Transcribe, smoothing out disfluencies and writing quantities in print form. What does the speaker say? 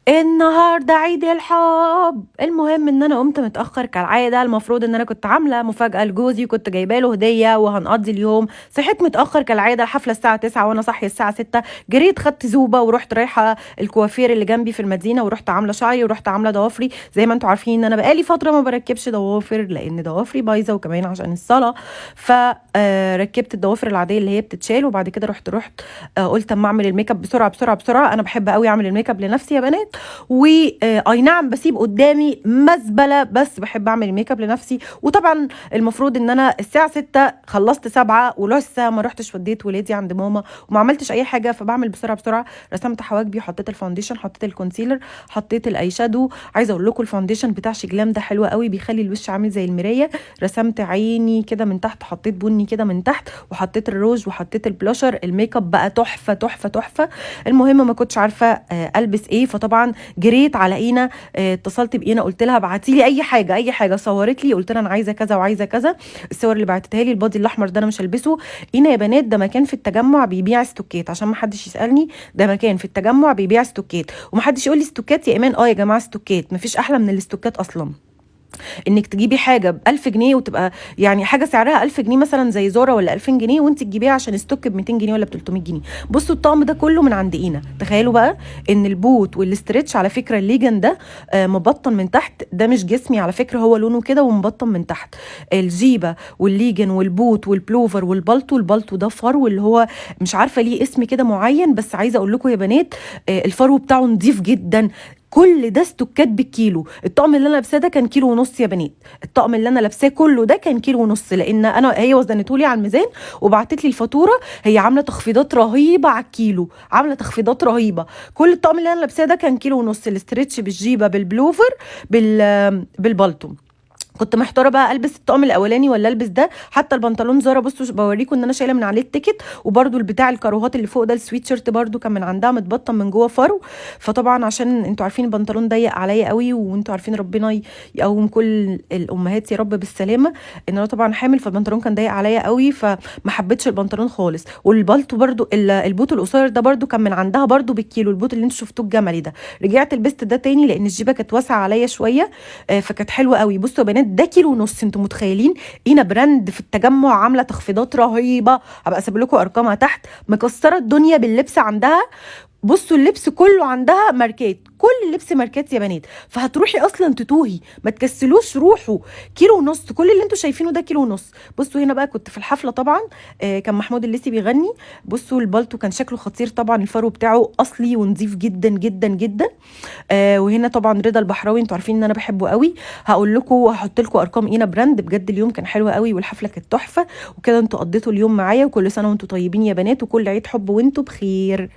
النهارده عيد الحب. المهم ان انا قمت متاخر كالعادة. المفروض ان انا كنت عامله مفاجاة لجوزي وكنت جايبه له هديه وهنقضي اليوم. صحيت متاخر كالعادة، الحفلة الساعة 9 وانا صاحية الساعة 6. جريت خدت زوبه ورحت رايحة الكوافير اللي جنبي في المدينة، ورحت عامله شعري ورحت عامله ضوافري. زي ما انتم عارفين ان انا بقالي فترة ما بركبش ضوافر لان ضوافري بايظة وكمان عشان الصلاة، فركبت الضوافر العادية اللي هي بتتشال. وبعد كده رحت قلت اما اعمل الميك اب بسرعة بسرعة بسرعة. انا بحب قوي اعمل الميك اب لنفسي يا بنات، واي نعم بسيب قدامي مزبلة، بس بحب اعمل الميك اب لنفسي. وطبعا المفروض ان انا الساعة 6 خلصت 7 ولسه ما رحتش وديت ولادي عند ماما وما عملتش اي حاجة، فبعمل بسرعة بسرعة. رسمت حواجبي، حطيت ال foundation، حطيت ال concealer، حطيت ال eye shadow. عايزه اقول لكم ال foundation بتاع SHEGLAM ده حلو قوي، بيخلي الوش عامل زي المراية. رسمت عيني كده من تحت، حطيت بني كده من تحت، وحطيت الروج وحطيت ال blusher. ال make up بقى تحفة تحفة تحفة. المهم ما كنتش عارفه البس ايه، فطبعا جريت على اينا، اتصلت باينا قلت لها ابعتي لي اي حاجة اي حاجة. صورت لي قلت لها انا عايزه كذا وعايزه كذا. الصور اللي بعتتها لي ال body الاحمر ده انا مش هلبسه. اينا يا بنات ده مكان في التجمع بيبيع ستوكات، عشان ما حدش يسالني، ده مكان في التجمع بيبيع ستوكات، ومحدش يقول لي ستوكات يا ايمان. اه يا جماعة ستوكات، مفيش احلى من الستوكات اصلا. انك تجيبي حاجة ب 1000 جنيه وتبقى يعني حاجة سعرها 1000 جنيه مثلا زي زارا ولا 2000 جنيه، وانت تجيبيها عشان stock ب 200 جنيه ولا ب 300 جنيه. بصوا الطقم ده كله من عند اينا. تخيلوا بقى ان البوت وال stretch، على فكرة الليجن ده مبطن من تحت، ده مش جسمي على فكرة، هو لونه كده ومبطن من تحت. الجيبه والليجن والبوت والبلوفر والبلطو، البلطو ده فرو اللي هو مش عارفه ليه اسم كده معين، بس عايزه اقول لكم يا بنات الفرو بتاعه نضيف جدا. كل ده ستوكات بالكيلو. الطقم اللي انا لابساه ده كان كيلو ونص يا بنات، الطقم اللي انا لابساه كله ده كان كيلو ونص، لان انا هي وزنته لي على الميزان وبعتت لي الفاتورة. هي عامله تخفيضات رهيبة على الكيلو، عامله تخفيضات رهيبة. كل الطقم اللي انا لابساه ده كان كيلو ونص، ال stretch بالجيبه بالبلوفر بالبلطو. كنت محتارة بقى البس الطقم الاولاني ولا البس ده. حتى البنطلون زارا بصوا بوريكم ان انا شايله من عليه ال ticket، وبرده البتاع الكاروهات اللي فوق ده السويت شيرت برده كان من عندها متبطن من جوه فرو. فطبعا عشان انتوا عارفين البنطلون ضيق عليا قوي، وانتوا عارفين ربنا يقوم كل الامهات يا رب بالسلامة، ان انا طبعا حامل، فالبنطلون كان ضيق عليا قوي فما حبيتش البنطلون خالص. والبلطو برده البوت القصير ده برده كان من عندها برده بالكيلو، البوت اللي انتوا شفتوه الجملي ده. رجعت لبست ده تاني لان الجيبه كانت واسعة عليا شوية، فكانت حلوة قوي. بصوا يا بنات ده كيلو ونص، انتوا متخيلين؟ اينا براند في التجمع عامله تخفيضات رهيبة، هبقى اسيب لكم ارقامها تحت. مكسرة الدنيا باللبس عندها. بصوا اللبس كله عندها ماركات، كل اللبس ماركات يا بنات، فهتروحي اصلا تتوهي، ما تكسلوش روحوا. كيلو ونص كل اللي انتوا شايفينه ده كيلو ونص. بصوا هنا بقى كنت في الحفلة طبعا، كان محمود الليثي بيغني. بصوا البالتو كان شكله خطير طبعا، الفرو بتاعه اصلي ونظيف جدا جدا جدا. وهنا طبعا رضا البحراوي، انتوا عارفين ان انا بحبه قوي. هقول لكم وهحط لكم ارقام اينا براند. بجد اليوم كان حلو قوي والحفله كانت تحفة وكده. انتوا قضيتوا اليوم معايا، وكل سنة وانتوا طيبين يا بنات، وكل عيد حب وانتوا بخير.